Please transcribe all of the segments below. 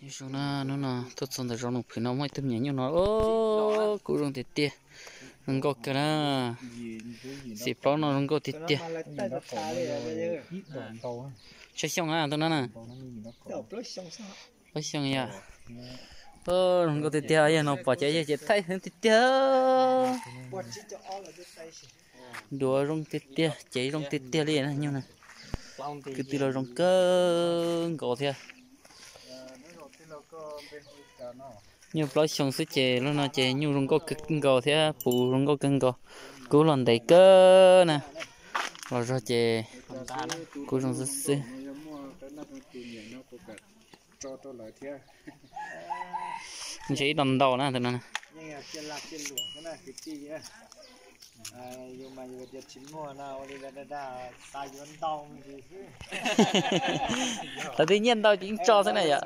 Nyob zoo na, hnub no tuaj txog ntawm zos Noom Phwm no muaj ib tug me nyuam nyuj no, kub zoo tiag tiag, zoo nkauj kawg na. Xim plaub no zoo nkauj tiag tiag. Tsawg xyoo na tus no na? Plaub xyoo yom. Zoo nkauj tiag tiag, yog no pom ces yog ces thaij heev tiag tiag. Duav zoo tiag tiag, cev zoo tiag tiag li na nyuj na. Kwv tij los zoo kawg nkaus thiab. Nyuj plaub xyoo xwb ces lub no ces nyuj zoo nkauj kawg nkaus thiab puv zoo nkauj kawg nkaus. Kub los ntev kawg na. Los zog ces kub zoo xwb xwb. Ntshe ib daus ntau na tus no. Lawv twb nyiaj ntau ces yeej tso xwb na yom.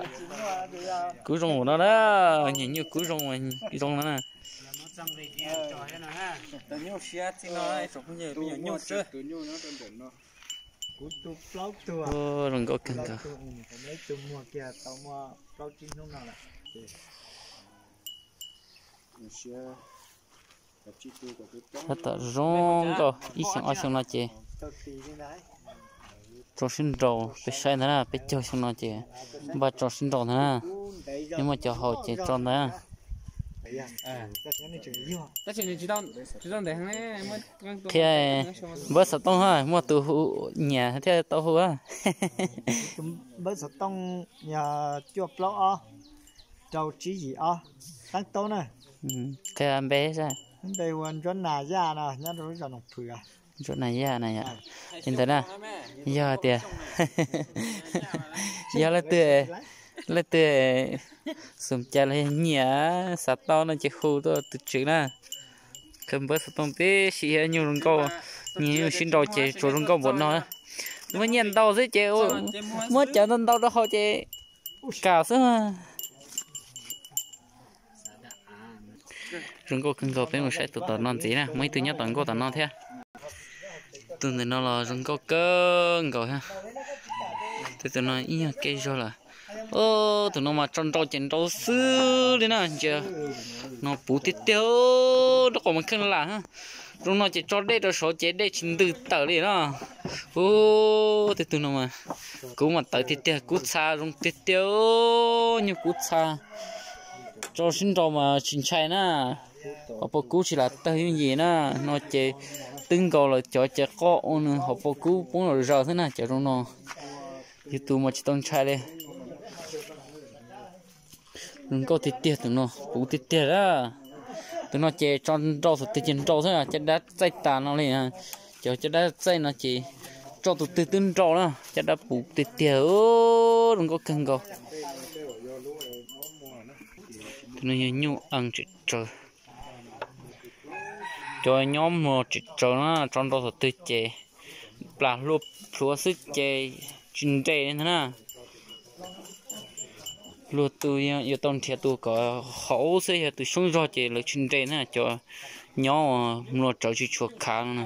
Kub zoo ua no na, niag nyuj kub zoo zoo no na. Zoo nkauj kawg nkaus. Tab tom zoo nkauj ib xyoo ob xyoo no ces tso sib nraus, peb saib ntag na, peb caug xyoo no ces npaj tso sib nraus ntag na. Yog muaj cov haus ces tso ntag. Thiab npawb xov tooj ha, muaj tus hu nyiam thiaj tau hu. Npawb xov tooj yog cuaj plaub ob rau tsib yim ob, Tub Taub na. Qhia npe saib. Npe hu ua Ntsuab Nas Yaj no, nyob rau lub zos Noom Phwm. Ntsuab Nas Yaj na yom. Li ntawd na, yog tias yog leej twg, leej twg xum cai los yog nyiam xav tau no ces hu tuaj tus tswv na. Qhia npawb xov tooj tib si thiab, nyuj zoo nkauj, nyuj sib nraus ces tsuas zoo nkauj npaum no. Muaj nyiaj ntau xwb ces muab cawv ntau ntau rau haus ces kam xwb. Zoo nkauj kawg nkaus, peb mus saib tus tom no ntxiv na, muaj ib tug nyob tom nkauj tom no thiab. Tus ntawm no los zoo nkauj kawg nkaus thiab. Tus no ib nyuag kev zog lawm. Tus no mas tso nrau ces nrau xwb li na, ntsia no puv tiag tiag, nraub qaum mas kheej lam. Zoo no ces tso dej rau saud ces dej tsis ntws tawm li na. Ub, tej tug no mas kub mas tawv tiag tiag, kub txha zoo tiag tiag, nyuj kub txha. Tso sib nrau mas tsis ntshai na. Hauv paus kub tsis lam tawg yooj yim na, no ces twb nkaus lawm cov ces qoj ua nws hauv paus kub poob los zaws xwb na, cov zoo no. Yus tus mas tsis tau ntshai li. Zoo nkauj tiag tiag tus no, puv tiag tiag a. Tus no ces tso nrau thaum twg ces nrau xwb, caj dab txaij tas no li. Cov caj dab txaij no ces tso tus twg twb nrau na, caj dab puv tiag tiag, zoo nkauj kawg nkaus. Tus no yog nyuj ees tsis tsaws. Cov nyob mos tsis tsaws na, tso nrau thaum twg ces plas hlua plhuav xwb ces tsis nres li ntag na. Luag tus yuav tau nrhiav tus kom haum xwb, yog tus xyoob zog ces lawv tsis nres na, cov nyob mluas tsawv tsis tshua khav no na.